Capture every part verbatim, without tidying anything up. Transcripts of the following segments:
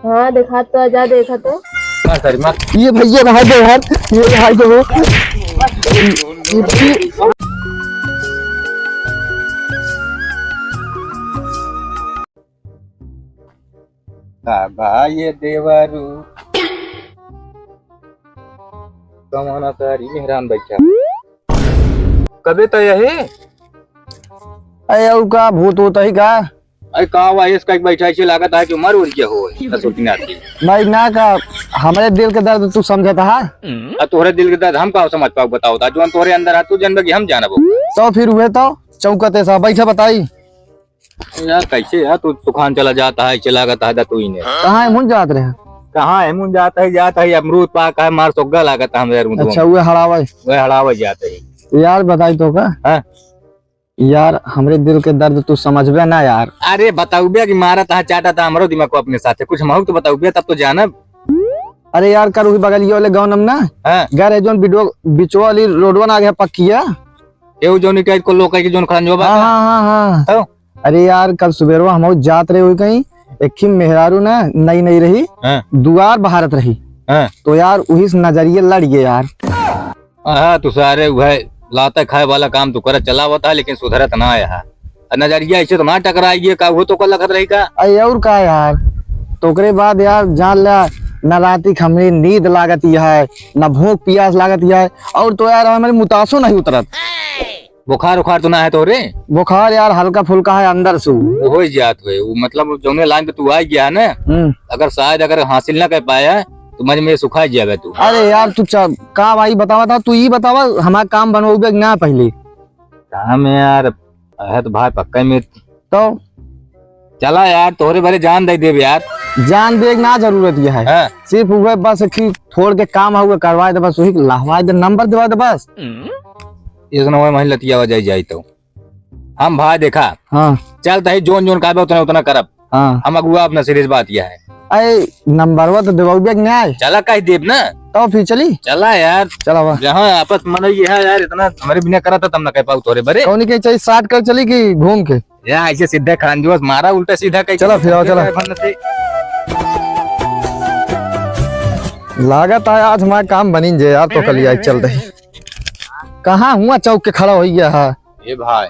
हाँ, देखा तो, जा देखा तो। मार सारी मार। ये भैया भाई दे यार, ये भाई दे। का भाई ये देवरू, कमाना सारी मेहरान बैठा। कबे तो यही? अरे, और का भूत होता ही का? अरे, का हुआ, इस कहीं बैठा, ऐसे लागत है कि मर उर गया हो, ससुर की नाती। भाई ना का, हमरे दिल के दर्द तू समझता है? आ, तोहरे दिल के दर्द हम का समझ पाओ, बताओ ता, जौन तोहरे अंदर है, तू जनबे कि हम जानबो। तो फिर हुए तो चौकते सा बैठा बताई। यार, कैसे यार, तू सुखान चला जाता है, ऐसे लागत है, दा तू ही ने। कहाँ है मुन जात रहे? कहाँ है मुन जाता है, जाता है, अमरूद पाक है, मार सोग्गा लागत है हमरे अमरूद अच्छा, में। वह हड़ावे। वह हड़ावे जाते है। यार, बताई तो का? हाँ? यार, हमरे दिल के दर्द तू समझबे ना यार। अरे, बताउबे कि मारा था, चाटा था हमरो दिमाग को अपने साथे। कुछ महूक तो बताउबे, तब तो जानब। अरे यार, कर वही बगलिया वाले गाँव नम ना? हाँ। घर है जौन बिडो-, बिचवा वाली रोडवा ना आ गया पक्किया। एहू जौन इकाई को लोग कह के जौन खड़ंजो बा हाँ, का? हाँ, हाँ, हाँ। तो? अरे यार, कल सुबेरवा हम जात रहे हुई कहीं, एक ही मेहरारू ना नई नई रही, हाँ। दुआर बहारत रही। हाँ। तो यार, वही से नजरिए लड़ गए यार। हाँ, तू सारे वह लाता खाए वाला काम तू करत चलावत है, लेकिन सुधरत ना आया है। आ नजरिया ऐसे तो ना टकराइए, का वो तो कर लगत रही का? अरे और का यार, तो ओकरे बाद यार जान ला, ना राती के हमरे नींद लागत ही है, ना भूख पियास लागत ही है, और तो यार हमारे मुतासो नहीं उतरत। बुखार उखार तो ना है तोरे? बुखार यार हल्का फुल्का है अंदर से। वो हो जात हुए, वो मतलब जौने लाइन पे तू आ गया है ना, हम्म। अगर शायद अगर हासिल ना कर पाया तो मज में सुखा जावे तू। अरे यार तू चा-, का भाई बतावा था, तू ई बतावा हमारा काम बनवाओगे कि ना पहले? काम है यार, है तो भाई पक्का में। तो? चला यार, तोहरे बरे जान दे देब यार। जान दे के ना जरूरत ये है। हाँ। सिर्फ उहे बस कि थोड़ के काम है, उहे करवाए दे बस, वही लहवाए दे, नंबर देवा दे बस। ये सुनो, वही लतियावा जाई, जाई तो। हम भाई देखा। हाँ। चल तही जोन जोन कहबे उतना उतना करब। हाँ। हम अगुआ अपना सीरियस बात यह है। अरे नंबरवा तो देवाउबे कि ना? चला कह देब ना। तो फिर चली? चला यार। चला वाह। जहाँ आपस मन ये है यार, इतना हमारे बिना करा था तब ना कह पाऊ तोरे बरे। कौन के चाहिए, शॉर्ट कर चली कि घूम के? या ऐसे सीधा खान दिवस मारा उल्टा सीधा कह चला फिर आओ, चला। लागत है आज हमारा काम बनिन जे यार, तो कल आई चल रही। कहाँ हुआ चौक के खड़ा हो गया है? ए भाई,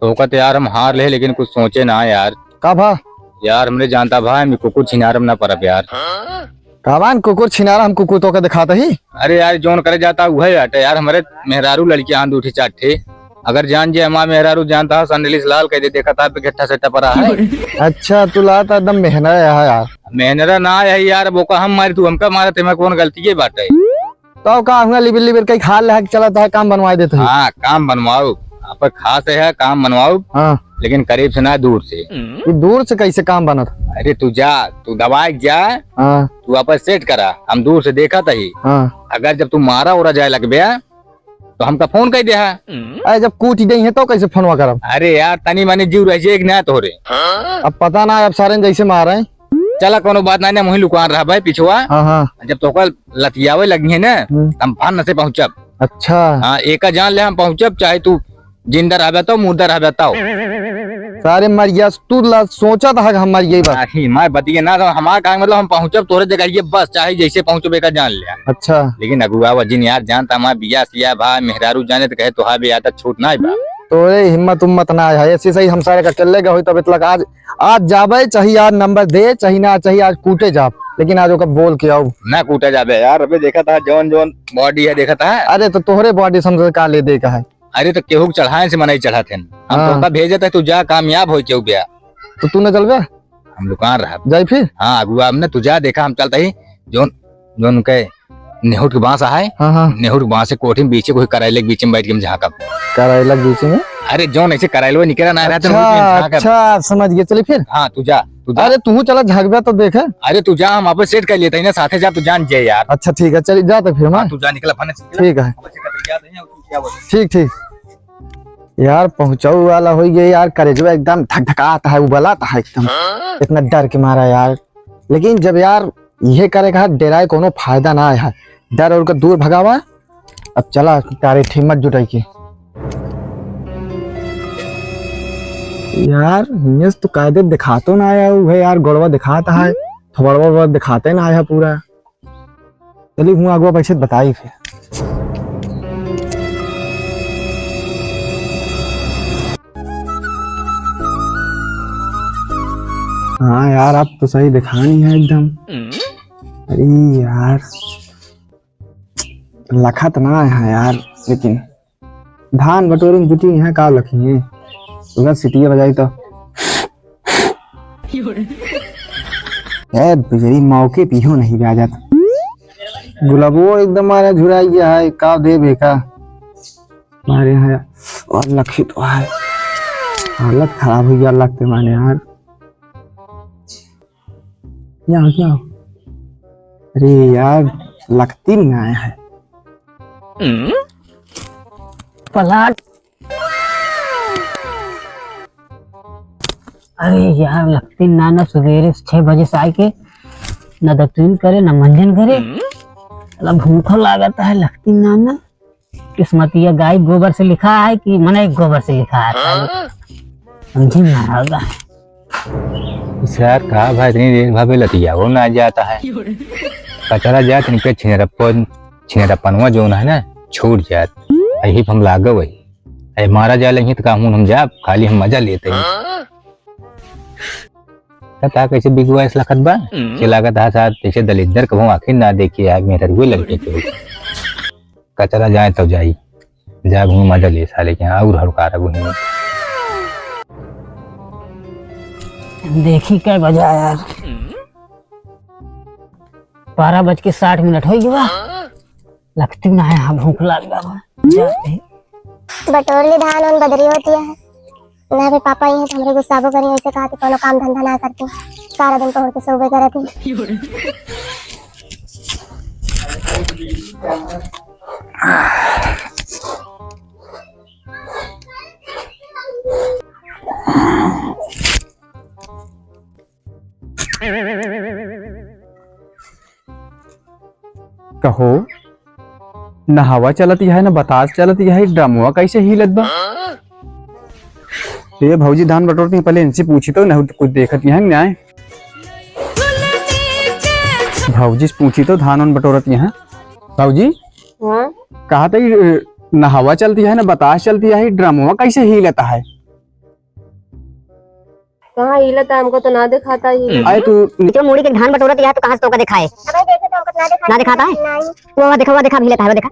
तोका तो यार हम हार ले, लेकिन कुछ सोचे ना यार। का भा? यार हमरे जानता भाई, हम कुकुर छिनारम ना परब यार। कावान कुकुर छिनारा, हम कुकुर तोका दिखाता ही। अरे यार, जोन करे जाता उहे बाटे यार, हमरे मेहरारू लड़की आन दू ठे चार ठे। अगर जान जे हमार मेहरारू जानता हो, संडलिस लाल कह दे, देखा था पे घेट्ठा सेट्टा परा है। अच्छा, तू लाता एकदम मेहनत है यार। मेहनरा ना है यार, बोका हम मारी, तू हमका मारा, तेमा कौन गलती है बाटे? तो का हुआ, लिबिर लिबिर कई खा ले, चलत है, काम बनवाए देते हैं। हाँ, काम बनवाओ, आप खास है, काम बनवाओ। हाँ। लेकिन करीब से ना, दूर से। ये दूर से कैसे काम बनत? अरे तू जा, तू दवाई जा, हाँ। तू अपन सेट करा, हम दूर से देखा तही। हाँ। अगर जब तू मारा ओरा जाए लगबे, तो हमका फोन कर दे हा। अरे जब कूट ही देइहैं तो कैसे फोनवा करब? अरे यार, तनी मनी जीव रह जाए कि ना तोहरे। अब पता ना, अब सारे जैसे मारे। चला, कोनो बात ना, हम वहीं लुकान रहा भाई, पिछुआ। हाँ, हाँ। जब तोहका लतियावे लगी है ना, हम्म। हम फन से पहुँचब। अच्छा। हाँ, एका जान ले, हम पहुँचब, चाहे तू जिंदा रहबे तो, मुर्दा रहबे तो। सारे मर गया, तू ला सोचा था कि हम मर गई बस। नहीं, मैं बतिये ना, तो हमार का मतलब, हम पहुँचब तोरे जगह ये बस, चाहे जैसे पहुँचबे का जान ले। अच्छा। लेकिन अगुआ वजिन यार, जानता हमार बिया सिया भा, मेहरारू जाने तो कहे तोहार भी आदत छूट ना बा। तोरे हिम्मत उम्मत ना है, ऐसे सही हम सारे का अकेले का होई तब इतला आज, आज जाबे, चाहे आज नंबर दे, चाहे ना, चाहे आज कूटे जाब, लेकिन आज ओका बोल के आऊ। ना कूटे जाबे यार, अबे देखा था जौन जौन बॉडी है, देखा था। अरे तो तोहरे बॉडी समझ का ले दे का है? अरे तो केहू के चढ़ाए से मनई चढ़त हन। हम हाँ। तोका भेजत है, तू जा, कामयाब होई केहू ब्या। तो तू न चलबे? हम लुकान रहब। जाई फिर? हाँ, अगुआ, हमने तू जा, देखा, हम चलता ही, जोन, जोन उनके नेहुट के बांस है, हाँ, हाँ। नेहुट के बांस से कोठी में बीचे कोई करैले के बीच में बैठ के हम झांकब। करैला के बीच में? अरे, जोन ऐसे करैलवा निकला ना रहते, अच्छा, वही में झांकब। अच्छा, समझ गए, चलिए फिर। हाँ, तू जा, तू जा। अरे, तू चला झांकबे तो देखे। अरे, तू जा, हम आपस सेट कर लेते हैं ना, साथे जा, तू जान जे यार। अच्छा, ठीक है, चलिए, जाते फिर हम। हाँ, तू जा, निकला फने से। ठीक है। ठीक, ठीक। यार, पहुँचाऊ वाला हो गया यार, करेजवा एकदम धकधकात है, उबलात है एकदम, इतना डर के मारा यार। लेकिन जब यार ये करे का डेराए कोनो फायदा ना है, डर और का दूर भगावा। अब चला तारे हिम्मत जुटाई के। यार, हियाँ से तो कायदे दिखातो ना आया है यार, गोड़वा दिखाता है। थोड़ा बहुत दिखाते ना आया पूरा। चली हूँ आगुआ पैसे बताई फिर। हाँ यार, आप तो सही दिखानी है एकदम। अरे यार, लखत ना है यार, लेकिन धान बटोरे में जुटी यहाँ का लखी है, उधर सिटिया बजाई तो। ए, बिजली मौके पीहो नहीं बे आ जात। गुलाबो एकदम मारे झुराई गया है, का देबे का? मारे हैं और लखी तो है, हालत खराब हो गया लगते माने यार। क्या हो, क्या हो? अरे यार, लगती नहीं आया है। पलाट। अरे यार, लगती ना, ना सुबेरे से छह बजे से आइके ना दतुइन करे, ना मंजन करे। साला भूखो लागत है, लगती ना, ना। किस्मतिया गाय गोबर से लिखा है कि मनई गोबर से लिखा है? समझे ना होगा। यार, का भाई, इतनी देर भावे लतिया वो ना जाता है। कचरा जात इनके छिनरप्पन, छिनरप्पनवा जौन है ना, छूट जात। यही हम लागे वही। अरे मारा जा लही तो का हम, हम जाब, खाली हम मजा लेते हैं। पता कैसे बिगुआ इस लखत बा? के लागत है साथ जैसे दलिद्दर कहूँ आखिर ना देखिए, आज मेहररुए लड़के के। कचरा जाए तो जाई, जाए घूम मजा ले साले के यहाँ और हड़कारा घूम। देखी कै बजा यार, बारह बज के साठ मिनट हो गया, लगती ना है, हाँ भूख लाग गया बा। जाते हैं। बटोर ली धान उन बदरी होती है। ना भी पापा ही हैं तो हमरे गुस्साबो करी, ऐसे कहा कि कोनो काम धंधा ना करती, सारा दिन पहुंच के सोबे करती। कहो, न हवा चलत है, न बतास चलत है, ड्रमवा कैसे हिलत बा? ए भौजी, धान बटोरती हैं, पहले इनसे पूछी तो, नहीं तो कुछ देखत नहीं है, न्याय। भौजी से पूछी तो, धान उन बटोरती हैं। भौजी, हाँ? कहा था, न हवा चलती है, न बतास चलती है, ड्रमवा कैसे हिलत है? कहाँ हिलत है, हमको तो ना दिखाता ही। अरे तू जो मुड़ी के धान बटोरत है तो कहाँ से तोका दिखाए? अबे देखे तो हमको ना दिखाता। ना दिखाता है? नहीं। वो, वो देखा, वो देखा, हिलत है, वो देखा।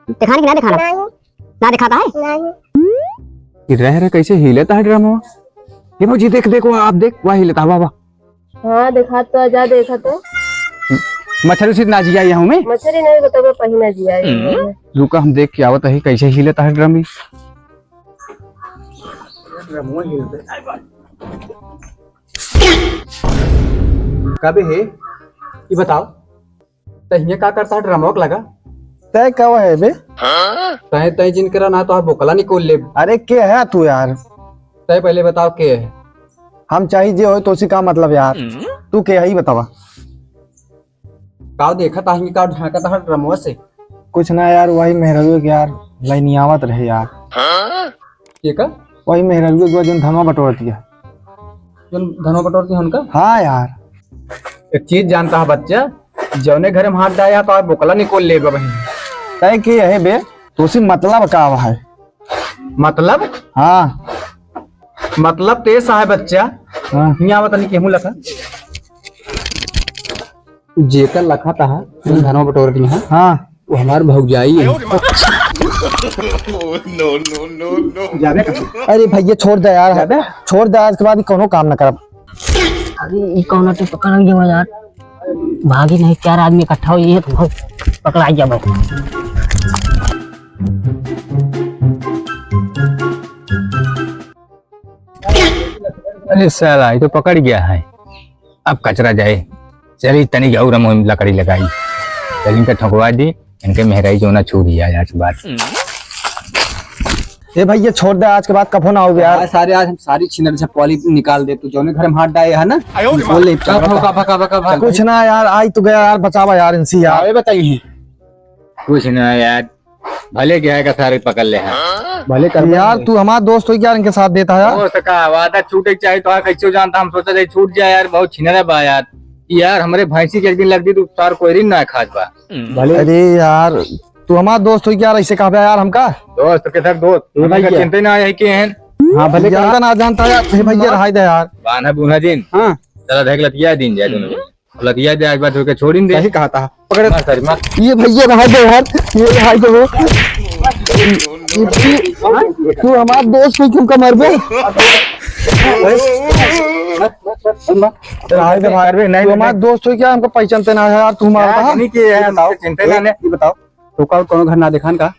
दिखाने की ना दिखाना? नहीं। ना दिखाता है? नहीं। ये रह रह कैसे हिलत है ड्रमवा? ये भौजी देख, देख, वो आप देख, वहाँ हिलत है, वाह, वाह। हाँ, दिखा तो, जा देखा तो। मछरी उछरी ना जिया यहाँ में? मछरी नहीं, बताओ, कहीं ना जिया है। रुका, हम देख के आवत है, कैसे हिलत है ड्रम ही। कबे है, ये बताओ, तै हियाँ का करता है ड्रमवा के लगा? तै का है बे? तै, तै जिन करा ना तो बोकला निकोल ले। अरे के है तू यार? तै पहले बताओ के है? हम चाही जे होए तोसी का मतलब यार? तू के है ई बतावा। का देखत आहे, का झांकत आहे ड्रमवा से? कुछ ना यार, वही मेहररुए के यार लाइन आवत रहे यार। के का? वही मेहररुए के जौन धनवा बटोरती है। जौन धनवा बटोरती है उनका? हाँ यार। एक चीज जानता है बच्चा, जौने घरे में हाथ डाया तो आप बोकला निकोल लेबे बहिन। तय के है बे, तोसी मतलब का है? मतलब? हाँ। मतलब ते सा है बच्चा। हाँ। हियाँ आवत नहीं केहू लखा। जेकर लखा तहा, धनवा बटोर दिया है। हाँ। वो हमार भौजाई है। No, no, no, no। जाबे कहाँ? अरे भैया छोड़ दे यार। जाबे? छोड़ दे, आज के बाद ई कौनो काम ना करब। अरे ई कौनो तो पकड़ लियो यार। भागी नहीं, चार आदमी इकट्ठा हो ये तो बहुत पकड़ा जाबो। अरे साला, ये तो पकड़ गया है। अब कचरा जाए। चली, तनिक और हम लकड़ी लगाई। चल, इनका ठोकवा दी, इनके मेहराई जो ना छू दिया आज बात। ए भाई, ये छोड़ दे, आज के बाद कभो ना हो यार। हाँ, सारे आज हम सारी छिनर झपवाली निकाल दे। तू जौने घर में हाथ डाए है ना, निकाल ले। कब हो, कब, कब, कब, कब? कुछ ना यार, आई तो गया यार, बचावा यार इनसे यार। अरे बताइए। कुछ ना यार, भले क्या है का सारे पकड़ ले हैं। भले कर यार, तू हमारा दोस्त हो यार, इनके साथ देता है यार। दोस्त का वादा छूटे के चाहे तो हाँ, कैसे जानता, हम सोचा जाए छूट जाए यार, बहुत छिनरा बा यार। यार, हमरे भैंसी के एक दिन लग दी तो सार कोयरी ना खात बा। भले। अरे यार, तू हमार दोस्त होई क्या ऐसे कहबे यार हमका? दोस्त के थक दोस्त, ए हमका भैया। चिंता ना आया है के हैं। हाँ, भले यार। कहता ना जानता यार, हे भैया, रहाई दे यार। बान्हा बून्हा दिन। हाँ। चला देख लतिया दिन जाए दोनों जने। लतिया दे, आज बात होके छोड़ ही दे। सही कहा था। पकड़े। मार सारी, मार। ये भैया रहाई दे यार, ये रहाई दे। ये, ये, तू हमार दोस्त होई, तुमका मरबे। रहाई दे भाई, अरे, तू हमार दोस्त होई क्या, हमका पहचानते ना है यार, तू हमार यार, कहा? नहीं किए यार, ये बताओ, चिंता ना ले। ये बताओ, तो का कौनो घर ना देखान का?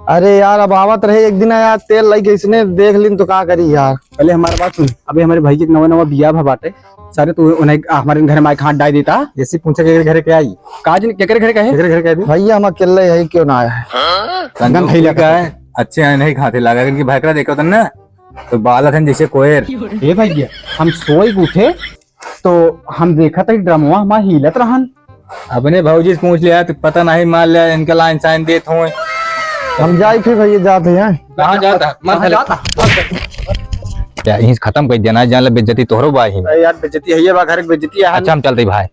अरे यार, अब आवत रहे एक दिन यार, तेल लग गई इसने, देख लिन तो का करी यार। पहले हमार बात सुन, अबे हमरे भैया के नवा नवा बियाह भा बाटे, सारे तू उन्हें हमारे घर में आके हाथ डाल देता। जैसे पूछे केकरे घरे के आई? का जन केकरे घरे के है? केकरे घरे के आई? भैया हम अकेले है, क्यों ना आया है? हाँ? कंजन कंजन भैया का है। अच्छे हैं, नहीं खाते लागा, इनकी भैकरा देखो तन ना, तो बालत हैं जैसे कोयर। ए भैया, हम सोई के उठे तो हम देखत हई ड्रमवा हमार हिलत रहन। अपने भौजी से पूछ लिया तो पता नहीं, मार लिया इनका लाइन साइन देत होए। हम जाई फिर भैया, जात हैं। कहाँ जाता? मत कहाँ चले। जाता? या यहीं से खत्म कर देना, जान ले बेइज्जती तोहरो बा ही। अरे यार, बेइज्जती है ये बा, घर की बेइज्जती है। अच्छा, हम चलते भाई।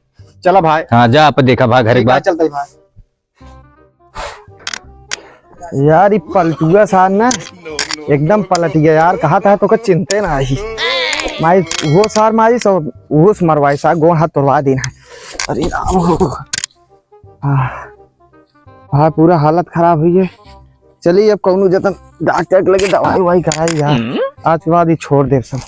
चला भाई। हाँ, जा आप देखा भाई घर एक ठीक है, बार। चलते भाई। यार, ई पलटुआ सार ना एकदम पलट गया यार, कहा था तोका चिंते ना आई। माई, वो सार मारी सो, वो से मरवाई सार, गोड़ हाथ तोड़वा देना। अरे राम हो। आह, भाई, पूरा हालत खराब हुई है। चलिए, अब कौनो जतन डॉक्टर के लगे दवाई उवाई कराई यार। आज के बाद ही छोड़ दे सब।